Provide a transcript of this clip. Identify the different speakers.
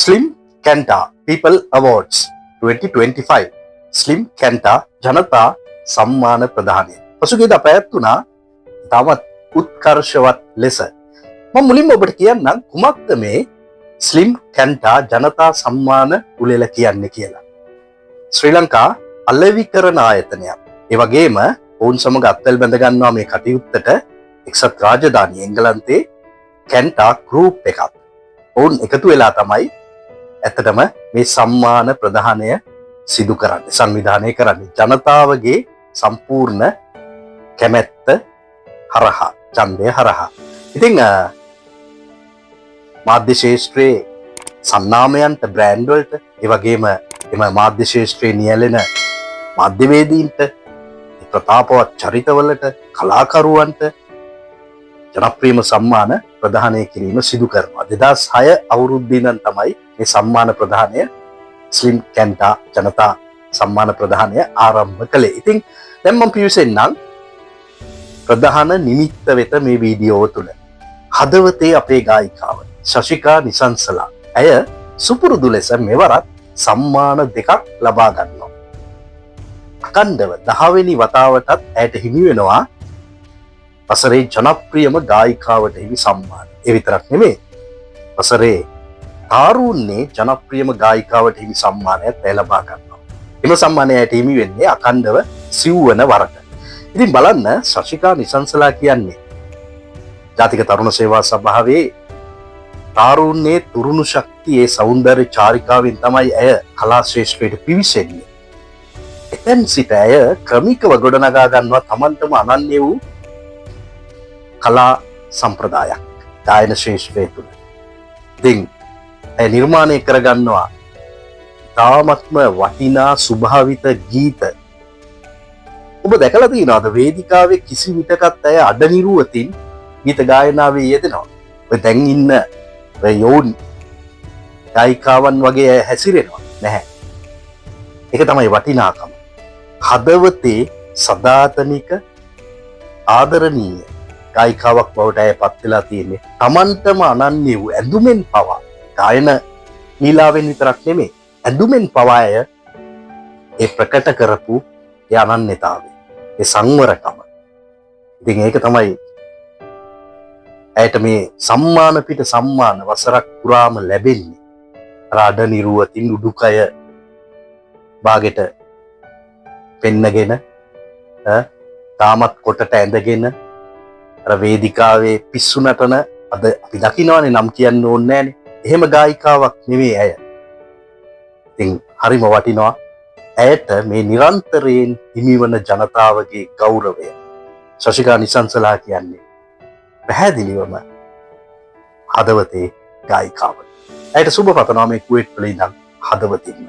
Speaker 1: Slim Kanta People Awards 2025, slim කැන්ටා ජනතා සම්මාන ප්‍රදානය පසුගියදා පැවැත්වුණා තවත් උත්කර්ෂවත් ලෙස. මම මුලින්ම ඔබට කියන්නම් කුමක්ද මේ ස්ලිම් කැන්ටා ජනතා සම්මාන උළෙල කියන්නේ කියලා. ශ්‍රී ලංකා අලෙවිකරණ ආයතනයක්. ඒ වගේම ඔවුන් සමග අත්වැල් බැඳ ගන්නවා මේ කටයුත්තට එක්සත් රාජධානිය එංගලන්තේ කැන්ටා ගෲප් එකක්. ඔවුන් එකතු වෙලා තමයි ඇත්තටම මේ සම්මාන ප්‍රදානය සිදු කරන්නේ, සංවිධානය කරන්නේ ජනතාවගේ සම්පූර්ණ කැමැත්ත හරහා, ඡන්දය හරහා. ඉතින් මාධ්‍ය ක්ෂේත්‍රයේ සන්නාමයන්ට, බ්‍රෑන්ඩ් වලට, ඒ වගේම එම මාධ්‍ය ක්ෂේත්‍රයේ නියැලෙන මාධ්‍යවේදීන්ට, ප්‍රතාපවත් චරිතවලට, කලාකරුවන්ට ජනප්‍රියම සම්මාන ප්‍රදානය කිරීම සිදු කරනවා. 2006 අවුරුද්දේ ඉඳන් තමයි මේ සම්මාන ප්‍රදානය, ස්ලිම් කැන්ටා ජනතා සම්මාන ප්‍රදානය ආරම්භ කළේ. ඉතින් දැන් මම පිවිසෙන්නම් ප්‍රධාන නිමිත්ත වෙත මේ වීඩියෝව තුළ. හදවතේ අපේ ගායිකාව ශශිකා නිසංසලා. ඇය සුපුරුදු ලෙස මෙවරත් සම්මාන දෙකක් ලබා ගන්නවා. අඛණ්ඩව 10වෙනි වතාවටත් ඇයට හිමි වෙනවා වසරේ ජනප්‍රියම ගායිකාවට හිමි සම්මාන. ඒ විතරක් නෙමෙයි, වසරේ තාරුණ්‍යයේ ජනප්‍රියම ගායිකාවට හිමි සම්මානයත් ඇය ලබා ගන්නවා. එම සම්මානය ඇයට හිමි වෙන්නේ අඛණ්ඩව සිව්වන වරට. ඉතින් බලන්න, ශශිකා නිසංසලා කියන්නේ ජාතික තරුණ සේවා සභාවේ තාරුණ්‍යයේ තුරුණු ශක්තියේ සෞන්දර්ය චාරිකාවෙන් තමයි ඇය කලා ක්ෂේත්‍රයට පිවිසෙන්නේ. එතැන් සිට ඇය ක්‍රමිකව ගොඩනගා ගන්නවා තමන්ටම අනන්‍ය වූ කලා සම්ප්‍රදායක් ගායන ක්ෂේත්‍රය තුළ. ඉතින් ඇය නිර්මාණය කරගන්නවා ඉතාමත්ම වටිනා සුභාවිත ගීත. ඔබ දැකලා තියෙනවද, වේදිකාවේ කිසි විටකත් ඇය අඩනිරුවතින් ගීත ගායනාවේ යෙදෙනවා? ඔය දැන් ඉන්න ඔය යොවුන් ගායිකාවන් වගේ ඇය හැසිරෙනවා නැහැ. ඒක තමයි වටිනාකම. හදවතේ සදාතනික ආදරණීය ගායිකාවක් බවට ඇය පත් වෙලා තියෙන්නේ. තමන්ටම අනන්‍ය වූ ඇඳුමෙන් පවා, ගායන ලීලාවෙන් විතරක් නෙමෙයි, ඇඳුමෙන් පවා ඇය ඒ ප්‍රකට කරපු ඒ අනන්‍යතාවය, ඒ සංවරකම. ඉතින් ඒක තමයි ඇයට මේ සම්මාන පිට සම්මාන වසරක් පුරාම ලැබෙන්නේ. අර අඩ නිරුවතින් උඩුකය බාගෙට පෙන්නගෙන, තාමත් කොටට ඇඳගෙන අර වේදිකාවේ පිස්සු නටන, අද අපි දකිනවනේ, නම් කියන්න ඕනේ නෑනේ. එහෙම ගායිකාවක් නෙමෙයි ඇය. ඉතින් හරිම වටිනවා ඇයට මේ නිරන්තරයෙන් හිමිවන ජනතාවගේ ගෞරවය. ශශිකා නිසංසලා කියන්නේ පැහැදිලිවම හදවතේ ගායිකාව. ඇයට සුබ පතනවා මේ කුවේට් වල ඉඳන් හදවතින්ම.